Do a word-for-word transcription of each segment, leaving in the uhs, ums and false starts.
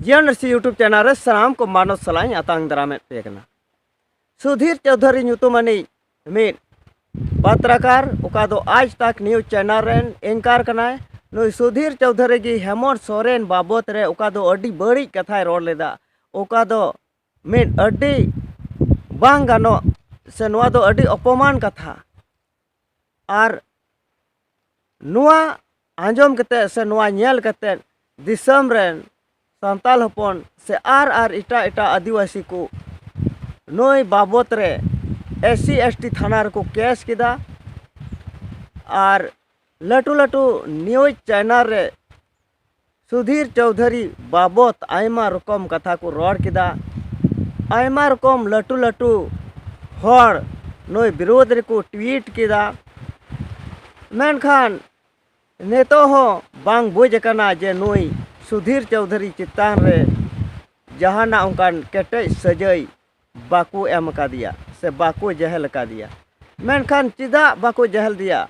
ᱡᱤᱭᱚᱱ ᱨᱤᱥᱤ YouTube channel ᱨᱮ ᱥᱟᱱᱟᱢ ᱠᱚ ᱢᱟᱱᱚᱛ ᱥᱟᱞᱟᱜ ᱤᱧ ᱟᱛᱟᱝ ᱫᱟᱨᱟᱢᱮᱫ ᱯᱮ ᱠᱟᱱᱟ᱾ ᱥᱩᱫᱷᱤᱨ ᱪᱳᱣᱫᱷᱩᱨᱤ ᱧᱩᱛᱩᱢᱟᱱᱤᱡ ᱢᱤᱫ ᱯᱟᱛᱨᱟᱠᱟᱨ, ᱚᱠᱟ ᱫᱚ ᱟᱡᱽ ᱛᱟᱠ ᱱᱤᱭᱩᱡᱽ ᱪᱮᱱᱮᱞ ᱨᱮᱱ ᱮᱝᱠᱟᱨ ᱠᱟᱱᱟᱭ᱾ ᱱᱩᱭ ᱥᱩᱫᱷᱤᱨ ᱪᱳᱣᱫᱷᱩᱨᱤ ᱜᱮ ᱦᱮᱢᱚᱱᱛ ᱥᱚᱨᱮᱱ ᱵᱟᱵᱚᱛ ᱨᱮ ᱚᱠᱟ ᱫᱚ ᱟᱹᱰᱤ ᱵᱟᱹᱲᱤᱡ ᱠᱟᱛᱷᱟᱭ ᱨᱚᱲ ᱞᱮᱫᱟ, ᱚᱠᱟ ᱫᱚ ᱢᱤᱫ ᱟᱹᱰᱤ ᱵᱟᱝ ᱜᱟᱱᱚᱜ ᱥᱮ ᱱᱚᱣᱟ ᱫᱚ ᱟᱹᱰᱤ ᱚᱯᱚᱢᱟᱱ ᱠᱟᱛᱷᱟ᱾ ᱟᱨ ᱱᱚᱣᱟ ᱟᱸᱡᱚᱢ ᱠᱟᱛᱮ ᱥᱮ ᱱᱚᱣᱟ ᱧᱮᱞ ᱠᱟᱛᱮ ᱫᱤᱥᱚᱢ ᱨᱮᱱ ᱥᱟᱱᱛᱟᱲ ᱦᱚᱯᱚᱱ ᱥᱮ ᱟᱨ ᱟᱨ ᱮᱴᱟᱜ ᱮᱴᱟᱜ ᱟᱹᱫᱤᱵᱟᱹᱥᱤ ᱠᱚ ᱱᱩᱭ ᱵᱟᱵᱚᱛ ᱨᱮ SC ST ᱛᱷᱟᱱᱟ ᱨᱮᱠᱚ ᱠᱮᱥ ᱠᱮᱫᱟ᱾ ᱟᱨ ᱞᱟᱹᱴᱩ ᱞᱟᱹᱴᱩ ᱱᱤᱭᱩᱡᱽ ᱪᱮᱱᱮᱞ ᱨᱮ ᱥᱩᱫᱷᱤᱨ ᱪᱳᱣᱫᱷᱩᱨᱤ ᱵᱟᱵᱚᱛ ᱟᱭᱢᱟ ᱨᱚᱠᱚᱢ ᱠᱟᱛᱷᱟ ᱠᱚ ᱨᱚᱲ ᱠᱮᱫᱟ᱾ ᱟᱭᱢᱟ ᱨᱚᱠᱚᱢ ᱞᱟᱹᱴᱩ ᱞᱟᱹᱴᱩ ᱦᱚᱲ ᱱᱩᱭ ᱵᱤᱨᱳᱫᱷ ᱨᱮᱠᱚ ᱴᱩᱭᱤᱴ ᱠᱮᱫᱟ᱾ ᱢᱮᱱᱠᱷᱟᱱ ᱱᱤᱛᱚᱜ ᱦᱚᱸ ᱵᱟᱝ ᱵᱩᱡᱽ ᱟᱠᱟᱱᱟ ᱡᱮ ᱱᱩᱭ ᱥᱩᱫᱷᱤᱨ ᱪᱳᱣᱫᱷᱩᱨᱤ ᱪᱮᱛᱟᱱ ᱨᱮ ᱡᱟᱦᱟᱱᱟᱜ ᱚᱱᱠᱟᱱ ᱠᱮᱴᱮᱡ ᱥᱟᱹᱡᱟᱹᱭ ᱵᱟᱠᱚ ᱮᱢ ᱟᱠᱟᱫᱮᱭᱟ ᱥᱮ ᱵᱟᱠᱚ ᱡᱮᱦᱮᱞ ᱟᱠᱟᱫᱮᱭᱟ᱾ ᱢᱮᱱᱠᱷᱟᱱ ᱪᱮᱫᱟᱜ ᱵᱟᱠᱚ ᱡᱮᱦᱮᱞ ᱫᱮᱭᱟ?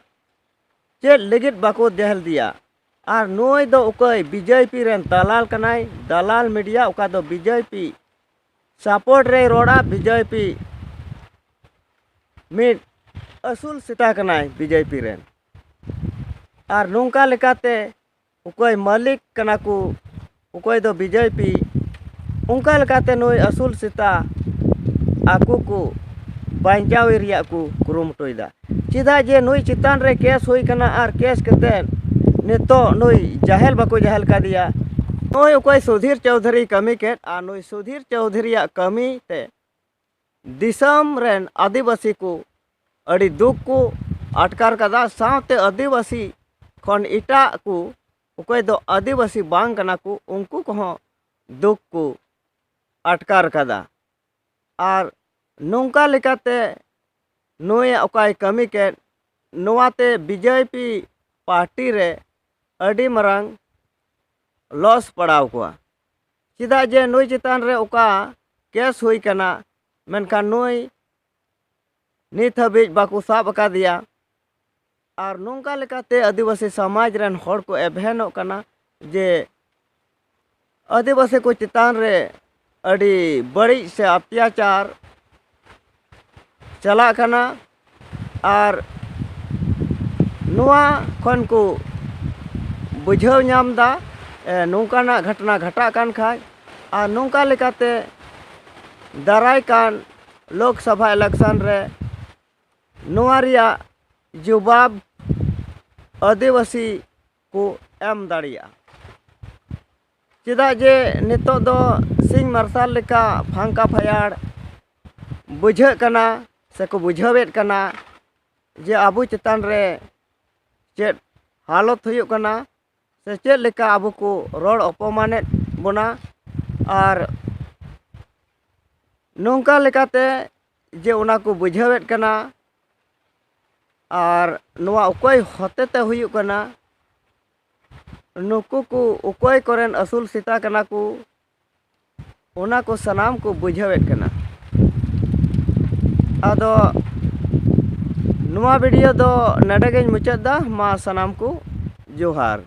ᱪᱮᱫ ᱞᱟᱹᱜᱤᱫ ᱵᱟᱠᱚ ᱡᱮᱦᱮᱞ ᱫᱮᱭᱟ? ᱟᱨ ᱱᱩᱭ ᱫᱚ ᱚᱠᱚᱭ? BJP ᱨᱮᱱ ᱫᱟᱞᱟᱞ ᱠᱟᱱᱟᱭ, ᱫᱟᱞᱟᱞ ᱢᱤᱰᱤᱭᱟ, ᱚᱠᱟ ᱫᱚ BJP ᱥᱟᱯᱳᱨᱴ ᱨᱮᱭ ᱨᱚᱲᱟ᱾ BJP ᱢᱤᱫ ᱟᱹᱥᱩᱞ ᱥᱮᱛᱟ ᱠᱟᱱᱟᱭ BJP ᱨᱮᱱ᱾ ᱟᱨ ᱱᱚᱝᱠᱟ ᱞᱮᱠᱟᱛᱮ ᱚᱠᱚᱭ ᱢᱟᱹᱞᱤᱠ ᱠᱟᱱᱟ ᱠᱚ, ᱚᱠᱚᱭ ᱫᱚ BJP, ᱚᱱᱠᱟ ᱞᱮᱠᱟᱛᱮ ᱱᱩᱭ ᱟᱹᱥᱩᱞ ᱥᱮᱛᱟ ᱟᱠᱚ ᱠᱚ ᱵᱟᱧᱪᱟᱣᱮ ᱨᱮᱭᱟᱜ ᱠᱚ ᱠᱩᱨᱩᱢᱩᱴᱩᱭᱮᱫᱟ᱾ ᱪᱮᱫᱟᱜ ᱡᱮ ᱱᱩᱭ ᱪᱮᱛᱟᱱ ᱨᱮ ᱠᱮᱥ ᱦᱩᱭ ᱠᱟᱱᱟ ᱟᱨ ᱠᱮᱥ ᱠᱟᱛᱮ ᱱᱤᱛᱚᱜ ᱱᱩᱭ ᱡᱟᱦᱮᱞ ᱵᱟᱠᱚ ᱡᱟᱦᱮᱞ ᱠᱟᱫᱮᱭᱟ᱾ ᱱᱩᱭ ᱚᱠᱚᱭ ᱥᱩᱫᱷᱤᱨ ᱪᱳᱣᱫᱷᱩᱨᱤ ᱠᱟᱹᱢᱤ ᱠᱮᱫ, ᱟᱨ ᱱᱩᱭ ᱥᱩᱫᱷᱤᱨ ᱪᱳᱣᱫᱷᱩᱨᱤᱭᱟᱜ ᱠᱟᱹᱢᱤ ᱛᱮ ᱫᱤᱥᱚᱢ ᱨᱮᱱ ᱟᱹᱫᱤᱵᱟᱹᱥᱤ ᱠᱚ ᱟᱹᱰᱤ ᱫᱩᱠ ᱠᱚ ᱟᱴᱠᱟᱨ ᱠᱟᱫᱟ᱾ ᱥᱟᱶᱛᱮ ᱟᱹᱫᱤᱵᱟᱹᱥᱤ ᱠᱷᱚᱱ ᱮᱴᱟᱜ ᱠᱚ, ᱚᱠᱚᱭ ᱫᱚ ᱟᱹᱫᱤᱵᱟᱹᱥᱤ ᱵᱟᱝ ᱠᱟᱱᱟ ᱠᱚ, ᱩᱱᱠᱩ ᱠᱚᱦᱚᱸ ᱫᱩᱠ ᱠᱚ ᱟᱴᱠᱟᱨ ᱠᱟᱫᱟ᱾ ᱟᱨ ᱱᱚᱝᱠᱟ ᱞᱮᱠᱟᱛᱮ ᱱᱩᱭᱟᱜ ᱚᱠᱟᱭ ᱠᱟᱹᱢᱤ ᱠᱮᱫ, ᱱᱚᱣᱟᱛᱮ BJP ᱯᱟᱨᱴᱤ ᱨᱮ ᱟᱹᱰᱤ ᱢᱟᱨᱟᱝ ᱞᱚᱥ ᱯᱟᱲᱟᱣ ᱠᱚᱣᱟ᱾ ᱪᱮᱫᱟᱜ ᱡᱮ ᱱᱩᱭ ᱪᱮᱛᱟᱱ ᱨᱮ ᱚᱠᱟ ᱠᱮᱥ ᱦᱩᱭ ᱠᱟᱱᱟ, ᱢᱮᱱᱠᱷᱟᱱ ᱱᱩᱭ ᱱᱤᱛ ᱦᱟᱹᱵᱤᱡ ᱵᱟᱠᱚ ᱥᱟᱵ ᱟᱠᱟᱫᱮᱭᱟ᱾ ᱟᱨ ᱱᱚᱝᱠᱟ ᱞᱮᱠᱟᱛᱮ ᱟᱹᱫᱤᱵᱟᱹᱥᱤ ᱥᱚᱢᱟᱡᱽ ᱨᱮᱱ ᱦᱚᱲ ᱠᱚ ᱮᱵᱷᱮᱱᱚᱜ ᱠᱟᱱᱟ ᱡᱮ ᱟᱹᱫᱤᱵᱟᱹᱥᱤ ᱠᱚ ᱪᱮᱛᱟᱱ ᱨᱮ ᱟᱹᱰᱤ ᱵᱟᱹᱲᱤᱡ ᱥᱮ ᱚᱛᱛᱟᱪᱟᱨ ᱪᱟᱞᱟᱜ ᱠᱟᱱᱟ᱾ ᱟᱨ ᱱᱚᱣᱟ ᱠᱷᱚᱱ ᱠᱚ ᱵᱩᱡᱷᱟᱹᱣ ᱧᱟᱢ ᱮᱫᱟ, ᱮ, ᱱᱚᱝᱠᱟᱱᱟᱜ ᱜᱷᱚᱴᱚᱱᱟ ᱜᱷᱟᱴᱟᱜ ᱠᱟᱱ ᱠᱷᱟᱡ, ᱟᱨ ᱱᱚᱝᱠᱟ ᱞᱮᱠᱟᱛᱮ ᱫᱟᱨᱟᱭ ᱠᱟᱱ ᱞᱳᱠᱥᱚᱵᱷᱟ election ᱨᱮ ᱱᱚᱣᱟ ᱨᱮᱭᱟᱜ ᱡᱚᱵᱟᱵ ᱟᱹᱫᱤᱵᱟᱹᱥᱤ ᱠᱚ ᱮᱢ ᱫᱟᱲᱮᱭᱟᱜᱼᱟ᱾ ᱪᱮᱫᱟᱜ ᱡᱮ ᱱᱤᱛᱚᱜ ᱫᱚ ᱥᱤᱧ ᱢᱟᱨᱥᱟᱞ ᱞᱮᱠᱟ ᱯᱷᱟᱝᱠᱟ ᱯᱷᱟᱭᱟᱲ ᱵᱩᱡᱷᱟᱹᱜ ᱠᱟᱱᱟ, ᱥᱮᱠᱚ ᱵᱩᱡᱷᱟᱹᱣᱮᱫ ᱠᱟᱱᱟ ᱡᱮ ᱟᱵᱚ ᱪᱮᱛᱟᱱ ᱨᱮ ᱪᱮᱫ ᱦᱟᱞᱚᱛ ᱦᱩᱭᱩᱜ ᱠᱟᱱᱟ, ᱥᱮ ᱪᱮᱫ ᱞᱮᱠᱟ ᱟᱵᱚ ᱠᱚ ᱨᱚᱲ ᱚᱯᱚᱢᱟᱱᱮᱫ ᱵᱚᱱᱟ᱾ ᱟᱨ ᱱᱚᱝᱠᱟ ᱞᱮᱠᱟᱛᱮ ᱡᱮ ᱚᱱᱟ ᱠᱚ ᱵᱩᱡᱷᱟᱹᱣᱮᱫ ᱠᱟᱱᱟ, ᱟᱨ ᱱᱚᱣᱟ ᱚᱠᱚᱭ ᱦᱚᱛᱮᱛᱮ ᱦᱩᱭᱩᱜ ᱠᱟᱱᱟ, ᱱᱩᱠᱩ ᱠᱚ ᱚᱠᱚᱭ ᱠᱚᱨᱮᱱ ᱟᱹᱥᱩᱞ ᱥᱮᱛᱟ ᱠᱟᱱᱟ ᱠᱚ, ᱚᱱᱟ ᱠᱚ ᱥᱟᱱᱟᱢ ᱠᱚ ᱵᱩᱡᱷᱟᱹᱣᱮᱫ ᱠᱟᱱᱟ᱾ ᱟᱫᱚ ᱱᱚᱣᱟ video ᱫᱚ ᱱᱚᱰᱮ ᱜᱤᱧ ᱢᱩᱪᱟᱹᱫ ᱫᱟ᱾ ᱢᱟ ᱥᱟᱱᱟᱢ ᱠᱚ ᱡᱚᱦᱟᱨ᱾